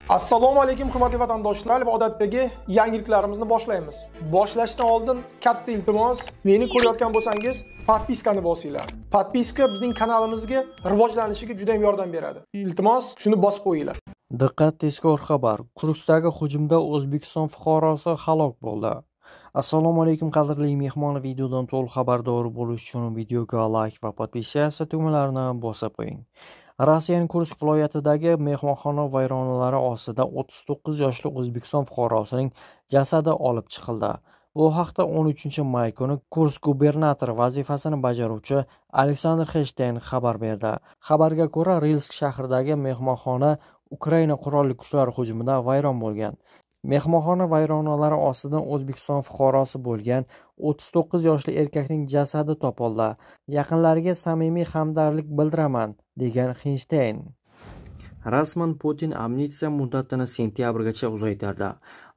Assalomu alaykum hurmatli vatandoshlar va odatdagi yangiliklarimizni boshlaymiz. Boshlashdan oldin katta iltimos, meni ko'rayotgan bo'lsangiz, подписка ni bosinglar. Подписка bizning kanalimizga rivojlanishiga juda ham yordam beradi. Iltimos, shuni bosib qo'yinglar. Diqqat, tezkor xabar. Kurskdagi hujumda O'zbekiston fuqarosi halok bo'ldi. Assalomu alaykum qadrli mehmon, videodan to'liq xabardor bo'lish uchun videoga like va подписка tugmalarini bosib qo'ying. Rossiyaning Kursk viloyatidagi mehmonxona vayronalari ostida 39 yoshli O'zbekiston fuqarosining jasadi olib chiqildi. Bu haqda 13 may kuni Kursk gubernatori vazifasini bajaruvchi Aleksandr Xenshteyn xabar berdi. Xabarga ko'ra, Rilsk shahridagi mehmonxona Ukraina qurolli kuchlari hujumida vayron bo'lgan. Mehmonxona vayronalari ostidan O'zbekiston fuqarosi bo'lgan 39 yoshli erkakning jasadi topildi. Yaqinlariga samimiy hamdardlik bildiraman, degan Xenshteyn. Rasman Putin amnistiya muddatini sentyabrgacha uzaytirdi.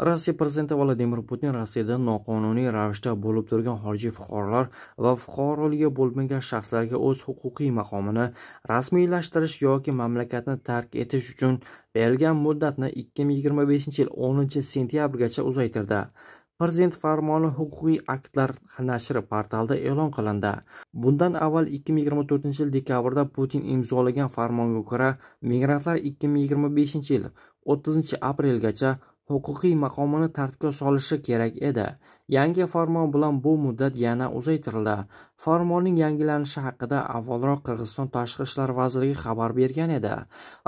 Rossiya prezidenti Vladimir Putin Rossiyada noqonuniy ravishda bo'lib turgan xorijiy fuqarolar va fuqaroligi bo'lmagan shaxslarga o'z huquqiy maqomini rasmiylashtirish yoki mamlakatni tark etish uchun berilgan muddatni 2025-yil 10 sentyabrgacha uzaytirdi. Prezident farmoni huquqiy aktlar nashri portalida e'lon qilindi. Bundan avval 2024-yil dekabrda Putin imzolagan farmonga ko'ra, migrantlar 2025-yil 30 aprelgacha huquqiy maqomini tartibga solishi kerak edi. Yangi farmon bilan bu muddat yana uzaytirildi. Farmonning yangilanishi haqida avvalroq Qirg'iziston Tashqi ishlar vazirligi xabar bergan edi.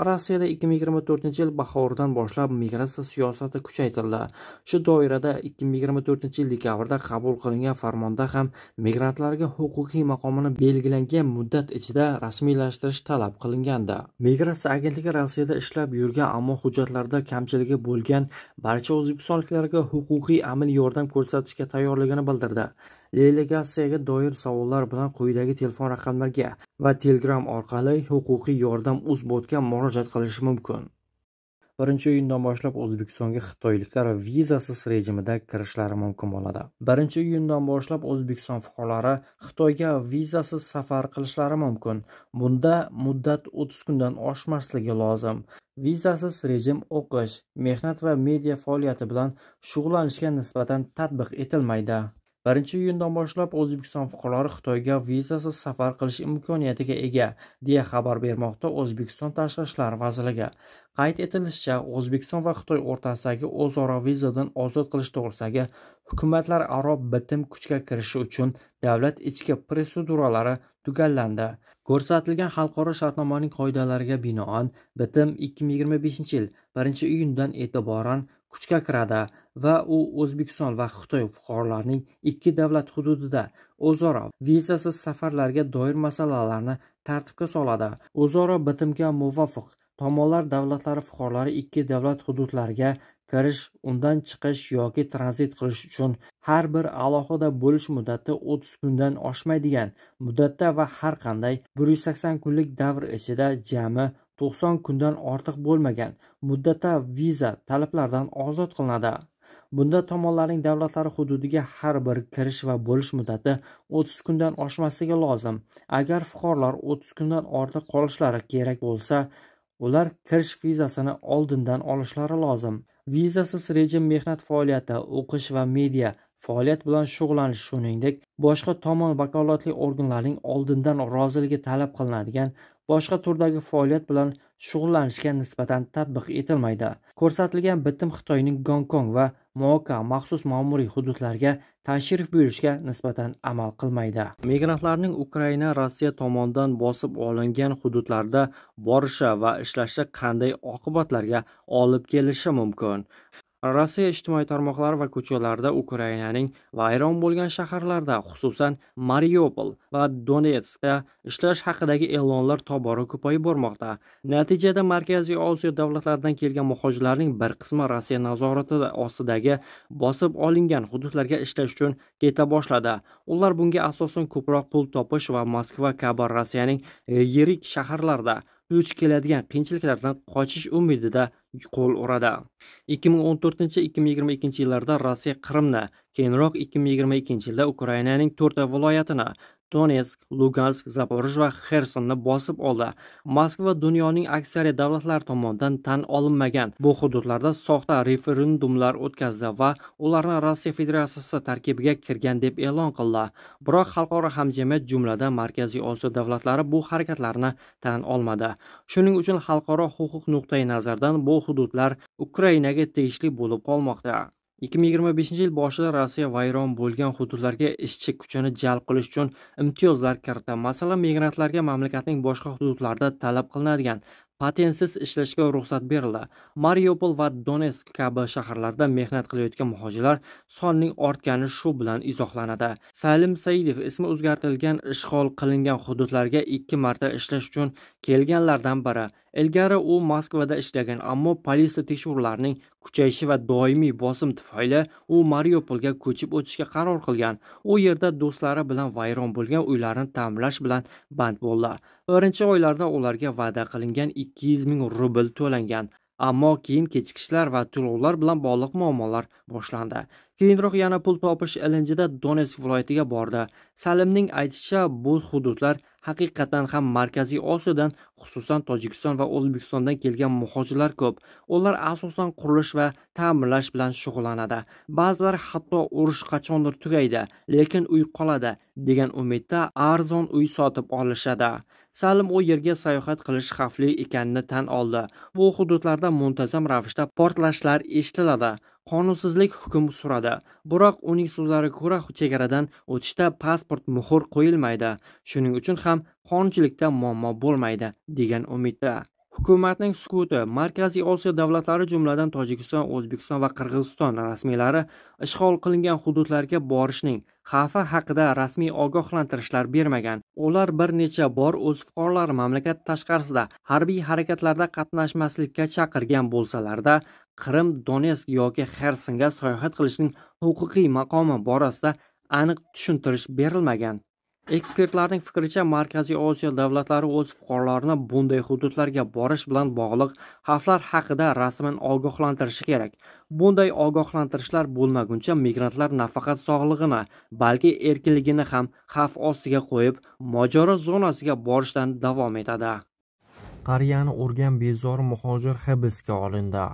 Rossiyada 2024-yil bahoridan boshlab migratsiya siyosati kuchaytirildi. Shu doirada 2024-yil dekabrda qabul qilingan farmonda ham migrantlarga huquqiy maqomini belgilangan muddat ichida rasmiylashtirish talab qilingandi. Migratsiya agentligi Rossiyada ishlab yurgan, ammo hujjatlarda kamchiligi bo'lgan barcha o'zbekistonliklarga huquqiy amaliy yordam ko'rsatishga tayyorligini bildirdi. Delegatsiyaga doir savollar bilan quyidagi telefon raqamlariga va Telegram orqali huquqiy yordam uz botga murojaat qilish mumkin. 1-iyundan boshlab O'zbekistonga xitoyliklar vizasiz rejimida kirishlari mumkin bo'ladi. 1-iyundan boshlab O'zbekiston fuqarolari Xitoyga vizasiz safar qilishlari mumkin. Bunda muddat 30 kundan oshmasligi lozim. Vizasiz rejim o'qish, mehnat va media faoliyati bilan shug'ullanishga nisbatan tatbiq etilmaydi. 1-iyundan boshlab O'zbekiston fuqarolari Xitoyga vizasiz safar qilish imkoniyatiga ega, deya xabar bermoqda O'zbekiston Tashqi ishlar vazirligi. Qayd etilishicha, O'zbekiston va Xitoy o'rtasidagi o'zaro vizadan ozod qilish to'g'risidagi hukumatlararo bitim kuchga kirishi uchun davlat ichki proseduralari tugallandi. Ko'rsatilgan xalqaro shartnomaning qoidalariga binoan, bitim 2025-yil 1-iyundan e'tiboran kuchga kiradi va u O'zbekiston va Xitoy fuqarolarining ikki davlat hududida o'zaro vizasiz safarlarga doir masalalarni tartibga soladi. O'zaro bitimga muvofiq, tomonlar davlatlari fuqarolari ikki davlat hududlariga kirish, undan chiqish yoki tranzit qilish uchun har bir alohida bo'lish muddati 30 kundan oshmaydigan muddatda va har qanday 180 kunlik davr ichida jami 90 kundan ortiq bo'lmagan muddatda viza talablaridan ozod qilinadi. Bunda tomonlarning davlatlari hududiga har bir kirish va bo'lish muddati 30 kundan oshmasligi lozim. Agar fuqarolar 30 kundan ortiq qolishlari kerak bo'lsa, ular kirish vizasini oldindan olishlari lozim. Vizasiz rejim mehnat faoliyati, o'qish va media faoliyat bilan shug'ullanish, shuningdek, boshqa tomon vakolatli organlarning oldindan roziligi talab qilinadigan boshqa turdagi faoliyat bilan shug'ullanishga nisbatan tatbiq etilmaydi. Ko'rsatilgan bitim Xitoyning Gonkong va Makao maxsus ma'muriy hududlariga tashrif buyurishga nisbatan amal qilmaydi. Migrantlarning Ukraina Rossiya tomonidan bosib olingan hududlarda borishi va ishlashi qanday oqibatlarga olib kelishi mumkin? Rossiya ijtimoiy tarmoqlari va ko'chalarida Ukrainaning vayron bo'lgan shaharlarida, xususan Mariupol va Donetskda ishlash haqidagi e'lonlar tobora ko'payib bormoqda. Natijada Markaziy Osiyo davlatlaridan kelgan muhojirlarning bir qismi Rossiya nazorati ostidagi bosib olingan hududlarga ishlash uchun keta boshladi. Ular bunga asosan ko'proq pul topish va Moskva kabi Rossiyaning yirik shaharlarida duch keladigan qiyinchiliklardan qochish umidida qo'l uradi. 2014-2022 yillarda Rossiya Qrimni, keyinroq 2022-yilda Ukrainaning 4 viloyatini Donetsk, Lugansk, Zaporoj va Xersonni bosib oldi. Moskva dunyoning aksariyat davlatlari tomonidan tan olinmagan bu hududlarda soxta referendumlar o'tkazdi va ularni Rossiya Federatsiyasi tarkibiga kirgan deb e'lon qildi. Biroq xalqaro hamjamiyat, jumladan Markaziy Osiyo davlatlari bu harakatlarni tan olmadi. Shuning uchun xalqaro huquq nuqtai nazaridan bu hududlar Ukrainaga tegishli bo'lib qolmoqda. 2025-yil boshida Rossiya vayron bo'lgan hududlarga ishchi kuchini jalb qilish uchun imtiyozlar kiritdi. Masalan, migrantlarga mamlakatning boshqa hududlarida talab qilinadigan patentsiz ishlashga ruxsat berildi. Mariupol va Donetsk kabi shaharlarda mehnat qilayotgan muhojirlar sonining ortgani shu bilan izohlanadi. Salim Saidov ismi o'zgartirilgan ishg'ol qilingan hududlarga 2 marta ishlash uchun kelganlardan biri. Ilgari u Moskvada ishlagan, ammo politsiya tekshiruvlarining kuchayishi va doimiy bosim tufayli u Mariupolga ko'chib o'tishga qaror qilgan. U yerda do'stlari bilan vayron bo'lgan uylarni ta'mirlash bilan band bo'ldi. Birinchi oylarda ularga va'da qilingan 200 ming rubl to'langan, ammo keyin kechikishlar va to'lovlar bilan bog'liq muammolar boshlandi. Keyinroq yana pul topish ilinjida Donetsk viloyatiga bordi. Salimning aytishicha, bu hududlar haqiqatan ham Markaziy Osiyodan, xususan Tojikiston va O'zbekistondan kelgan muhojirlar ko'p. Ular asosan qurilish va ta'mirlash bilan shug'ullanadi. Ba'zilar hatto urush qachondir tugaydi, lekin uy qoladi degan umidda arzon uy sotib olishadi. Salim u yerga sayohat qilish xavfli ekanini tan oldi. Bu hududlarda muntazam ravishda portlashlar eshitiladi. Qonunsizlik hukm suradi. Biroq uning so'zlariga ko'ra, chegaradan o'tishda pasport muhr qo'yilmaydi. Shuning uchun ham qonunchilikda muammo bo'lmaydi degan umidda. Hukumatning sukuti. Markaziy Osiyo davlatlari, jumladan Tojikiston, O'zbekiston va Qirg'iziston rasmiylari ishg'ol qilingan hududlarga borishning xavfi haqida rasmiy ogohlantirishlar bermagan. Ular bir necha bor o'z fuqarolari mamlakat tashqarisida harbiy harakatlarda qatnashmaslikka chaqirgan bo'lsalarda, Qrim, Donetsk yoki Xersonga sayohat qilishning huquqiy maqomi borasida aniq tushuntirish berilmagan. Ekspertlarning fikricha, Markaziy Osiyo davlatlari o'z fuqarolarini bunday hududlarga borish bilan bog'liq xavflar haqida rasman ogohlantirishi kerak. Bunday ogohlantirishlar bo'lmaguncha migrantlar nafaqat sog'lig'ini, balki erkinligini ham xavf ostiga qo'yib, mojaro zonasiga borishdan davom etadi. Qariyani urgan bezor muhojir hibsga olindi.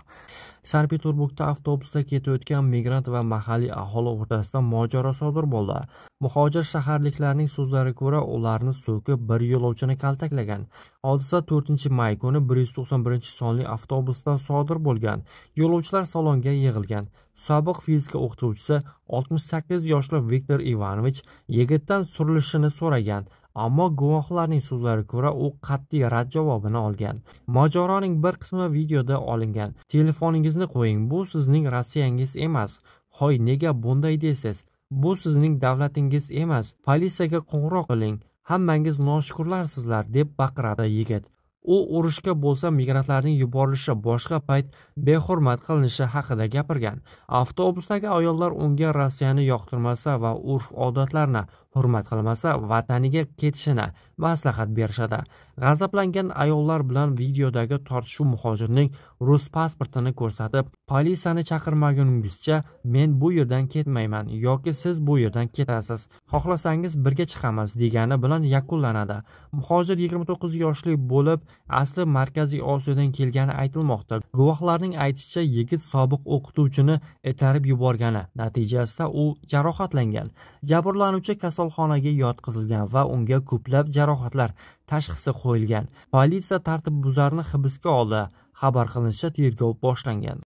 Sankt-Peterburgda avtobusda ketayotgan migrant va mahalliy aholi o'rtasida mojaro sodir bo'ldi. Muhojir shaharliklarning so'zlariga ko'ra, ularni so'kib bir yo'lovchini kaltaklagan. Hodisa 4-may kuni 191-sonli avtobusda sodir bo'lgan. Yo'lovchilar salonga yig'ilgan. Sobiq fizika o'qituvchisi 68 yoshli Viktor Ivanovich yigitdan surilishini so'ragan. Ammo guvohlarning so'zlariga ko'ra, u qat'iy rad javobini olgan. Mojaroning bir qismi videoda olingan. Telefoningizni qo'ying, bu sizning Rossiyangiz emas. Hoy, nega bunday deysiz? Bu sizning davlatingiz emas. Politsiyaga qo'ng'iroq qiling. Hammangiz noshukurlarsizlar, deb baqiradi yigit. U urushga bo'lsa migrantlarning yuborilishi, boshqa payt behurmat qilinishi haqida gapirgan. Avtobusdagi ayollar unga Rossiyani yoqtirmasa va urf-odatlarni hurmat qilmasa vataniga ketishini maslahat berishadi. G'azablangan ayollar bilan videodagi tortishuv muhojirning rus pasportini ko'rsatib, politsiyani chaqirmaguningizcha men bu yerdan ketmayman yoki siz bu yerdan ketasiz. Xohlasangiz birga chiqamiz degani bilan yakunlanadi. Muhojir 29 yoshli bo'lib, asli Markaziy Osiyodan kelgani aytilmoqda. Guvohlarning aytishicha, yigit sobiq o'qituvchini itarib yuborgani natijasida u jarohatlangan. Jabrlanuvchi kasalxonaga yotqizilgan va unga ko'plab jarohatlar tashxisi qo'yilgan. Politsiya tartibbuzarni hibsga oldi. Xabar qilinishicha, tergov boshlangan.